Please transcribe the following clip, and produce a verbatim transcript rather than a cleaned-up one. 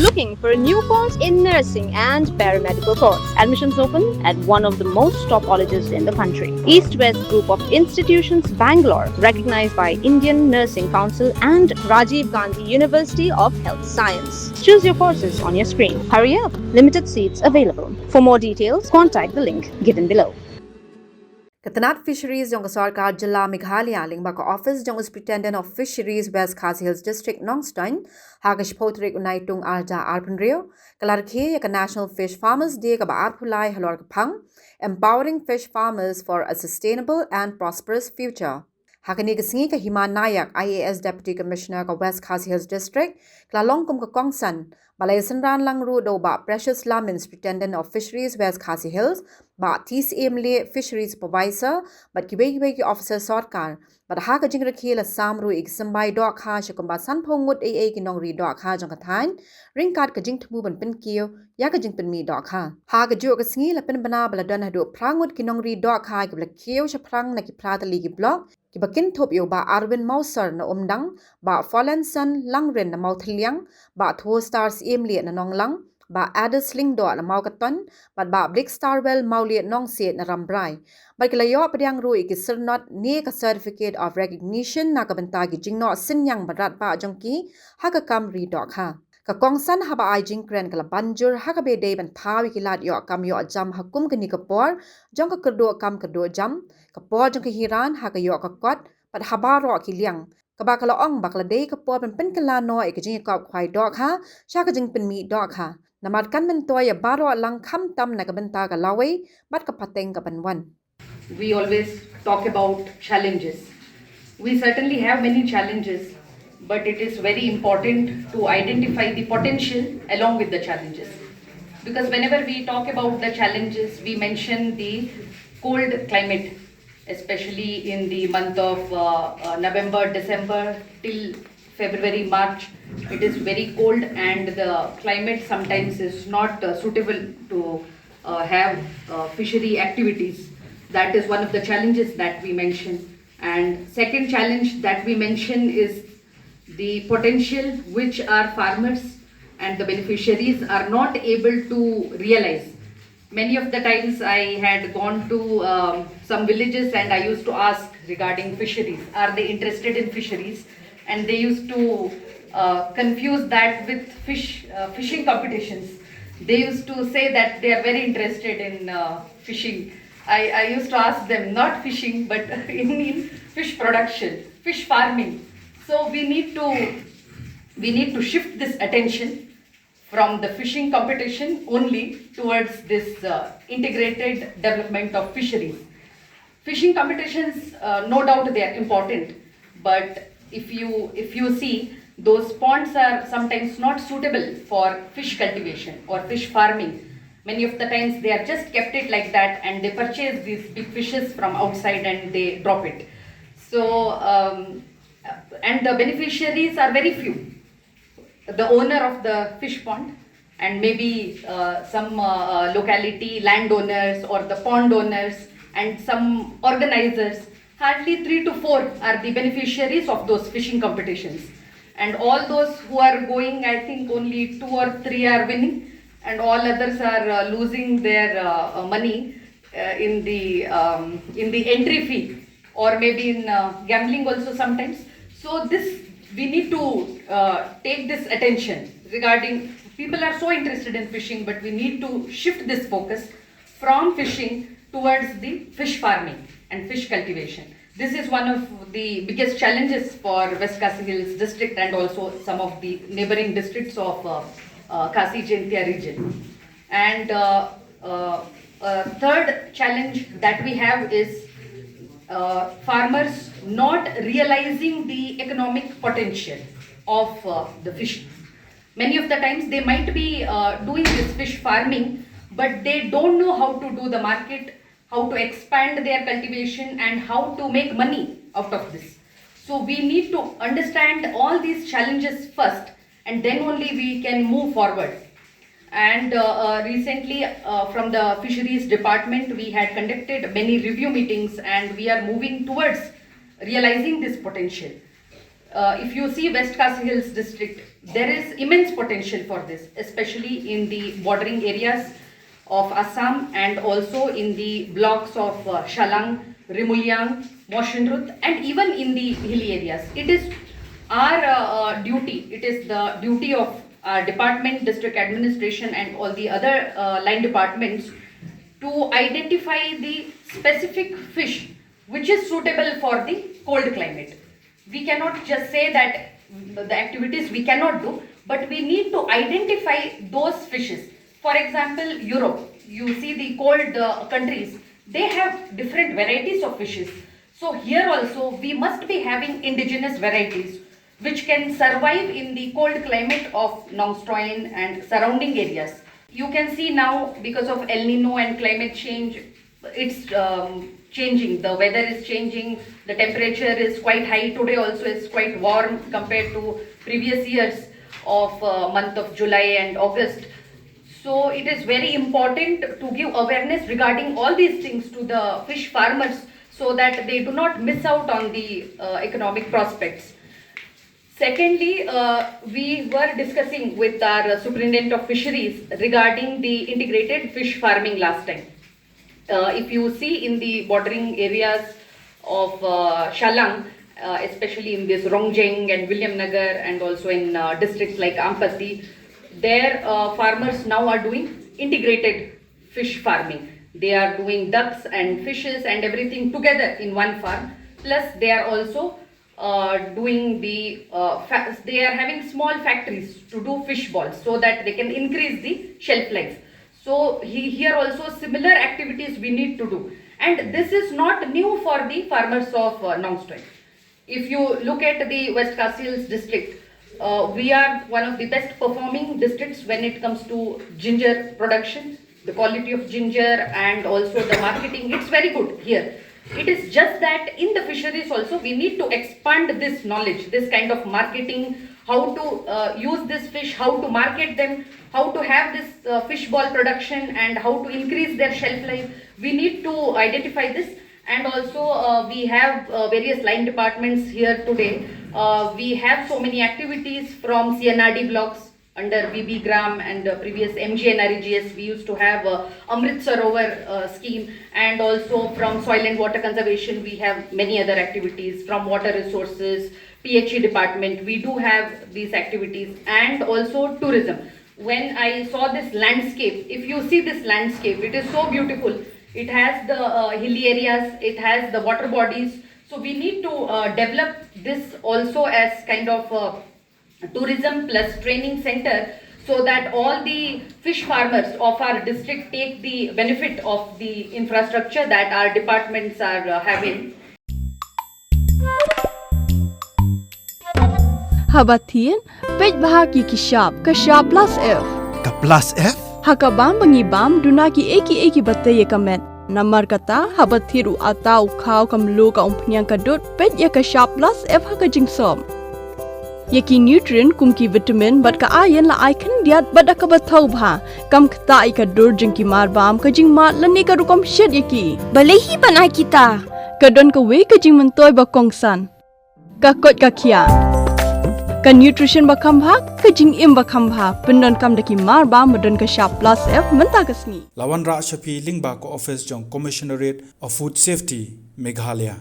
Looking for a new course in nursing and paramedical course? Admissions open at one of the most top colleges in the country. East West Group of Institutions, Bangalore, recognized by Indian Nursing Council and Rajiv Gandhi University of Health Science. Choose your courses on your screen. Hurry up, limited seats available. For more details, contact the link given below. Ka tnat Fisheries jong ka sorkar jylla Meghalaya lyngba ka office jong u Superintendent of Fisheries West Khasi Hills District Nongstoiñ, ha ka shiphew tarik u Naitung arhajar arphew hynriew, ka la rakhe ïa ka National Fish Farmers Day kaba arphew lai halor ka phang Empowering Fish Farmers for a Sustainable and Prosperous Future. Ha kane ka sngi ka Hima Nayak, I A S Deputy Commissioner ka West Khasi Hills District, ka la long kum ka kongsan, ba la ïa synran lang ruh da u Bah Precious Lamin, Superintendent of Fisheries West Khasi Hills, Bah T C A Mlieh, Fisheries Supervisor, bad kiwei kiwei ki officer sorkar. Bad ha ka jingrakhe la sam ruh ïa ki symbai dohkha sha kumba sanphew ngut eiei ki nongri dohkha jong ka thaiñ, ryngkat ka jingthmu ban pynkiew ïa ka jingpynmih dohkha. Ha kajuh ka sngi la pynbna ba la don haduh phra ngut ki nongri dohkha kiba la kiew shaphrang na ki phra tylli ki block, kiba kynthup ïa u Bah Arwin Mawsor na Umdang, Bah Fallenson Langrin na Mawtylliang, Bah Thostar Syiemlieh na Nonglang, Bah Addis Lyngdoh na Mawkaton, bad Bah Blick Starwell Mawlieh Nongsiej na Rambrai. Bad ki la ïoh pdiang ruh ïa ki syrnod ne ka Certificate of Recognition na ka bynta ki jingnoh synñiang ba radbah jong ki ha ka kam ri dohkha. Ka kongsan haba ai jingkren ka la ban jur ha kaba dei ban thaw ïa ki lad ïoh kam ïoh jam ha kum kane ka por jong ka kyrduh kam kyrduh jam, ka por jong ka hiran ha ka ïoh ka kot, bad ha baroh ki liang, kaba ka la ong ba ka la dei ka por ban pynkylla noh ïa ka jingïakop khwai dohkha sha ka jingpynmih dohkha. Namar kan myntoi ïa baroh lang, khamtam na ka bynta ka lawei bad ka pateng ka ban wan. We always talk about challenges. We certainly have many challenges, but it is very important to identify the potential along with the challenges. Because whenever we talk about the challenges, we mention the cold climate, especially in the month of uh, uh, November, December till February, March. It is very cold, and the climate sometimes is not uh, suitable to uh, have uh, fishery activities. That is one of the challenges that we mention. And second challenge that we mention is the potential which our farmers and the beneficiaries are not able to realize. Many of the times I had gone to um, some villages and I used to ask regarding fisheries. Are they interested in fisheries? And they used to uh, confuse that with fish uh, fishing competitions. They used to say that they are very interested in uh, fishing. I, I used to ask them, not fishing, but in, in fish production, fish farming. So we need to we need to shift this attention from the fishing competition only towards this uh, integrated development of fisheries. Fishing competitions, uh, no doubt, they are important, but if you if you see, those ponds are sometimes not suitable for fish cultivation or fish farming. Many of the times they are just kept it like that, and they purchase these big fishes from outside and they drop it. So, um, and the beneficiaries are very few. The owner of the fish pond and maybe uh, some uh, uh, locality landowners or the pond owners and some organizers, hardly three to four are the beneficiaries of those fishing competitions. And all those who are going, I think only two or three are winning, and all others are uh, losing their uh, uh, money uh, in the um, in the entry fee, or maybe in uh, gambling also sometimes. So this, we need to uh, take this attention regarding, people are so interested in fishing, but we need to shift this focus from fishing towards the fish farming and fish cultivation. This is one of the biggest challenges for West Khasi Hills district and also some of the neighboring districts of uh, uh, Khasi Jaintia region. And uh, uh, uh, third challenge that we have is uh, farmers not realizing the economic potential of uh, the fish. Many of the times they might be uh, doing this fish farming, but they don't know how to do the market, how to expand their cultivation, and how to make money out of this. So we need to understand all these challenges first, and then only we can move forward. And uh, uh, recently, uh, from the fisheries department, we had conducted many review meetings, and we are moving towards realizing this potential. Uh, if you see West Khasi Hills district, There is immense potential for this, especially in the bordering areas of Assam and also in the blocks of uh, Shallang, Rimuliang, Moshinrut, and even in the hilly areas. It is our uh, uh, duty, it is the duty of our department, district administration, and all the other uh, line departments to identify the specific fish which is suitable for the cold climate. We cannot just say that the activities we cannot do, but we need to identify those fishes. For example, Europe, you see the cold uh, countries, they have different varieties of fishes. So here also, we must be having indigenous varieties which can survive in the cold climate of Nongstoin and surrounding areas. You can see now, because of El Nino and climate change, it's um, changing. The weather is changing. The temperature is quite high. Today also is quite warm compared to previous years of uh, month of July and August. So it is very important to give awareness regarding all these things to the fish farmers so that they do not miss out on the uh, economic prospects. Secondly, uh, we were discussing with our uh, Superintendent of Fisheries regarding the integrated fish farming last time. Uh, if you see in the bordering areas of uh, Shallang, uh, especially in this Rongjeng and Williamnagar, and also in uh, districts like Ampati, their uh, farmers now are doing integrated fish farming. They are doing ducks and fishes and everything together in one farm. Plus, they are also uh, doing the uh, fa- they are having small factories to do fish balls so that they can increase the shelf life. So he, here also similar activities we need to do, and this is not new for the farmers of uh, Nongstoin. If you look at the West Khasi Hills district, uh, we are one of the best performing districts when it comes to ginger production. The quality of ginger and also the marketing, it's very good here. It is just that in the fisheries also we need to expand this knowledge, this kind of marketing, how to uh, use this fish, how to market them, how to have this uh, fish ball production, and how to increase their shelf life. We need to identify this. And also, uh, we have uh, various line departments here today. Uh, we have so many activities from C N R D blocks under B B Gram and uh, previous M G N R E G S. We used to have uh, Amrit Sarovar uh, scheme, and also from soil and water conservation, we have many other activities from water resources, P H E department. We do have these activities, and also tourism. When I saw this landscape, if you see this landscape, it is so beautiful. It has the uh, hilly areas, it has the water bodies. So we need to uh, develop this also as kind of uh, tourism plus training center, so that all the fish farmers of our district take the benefit of the infrastructure that our departments are uh, having. Haba thied, peit bha ki ki shap, ka shap plus F. Ka plus F? Ha ka bam ba ngi bam, duna ki ei ki ei ki ba tei ïa ka met. Namar kata, haba thied u ata, u khaw, ka mluh, ka umphniang, ka dud, peit ïa ka shap plus F ha ka jingsop. Ïa ki nutrient kum ki vitamin bad ka iron la ai khyndiat bad da kaba thaw bha. Kam ktah ïa ka dur jong ki marbam, ka jingmad lane ka rukom shet ïa ki. Balei hi ban ai kita? Ka don kawei ka jingmyntoi ba kongsan. Ka koit ka khiah. Ka nutrition ba kham bha, ka jingim ba kham bha. Pyndonkam da ki marbam ba don ka shap plus F mynta ka sngi. La wanrah sha phi lyngba ka office jong Commissionerate of Food Safety, Meghalaya.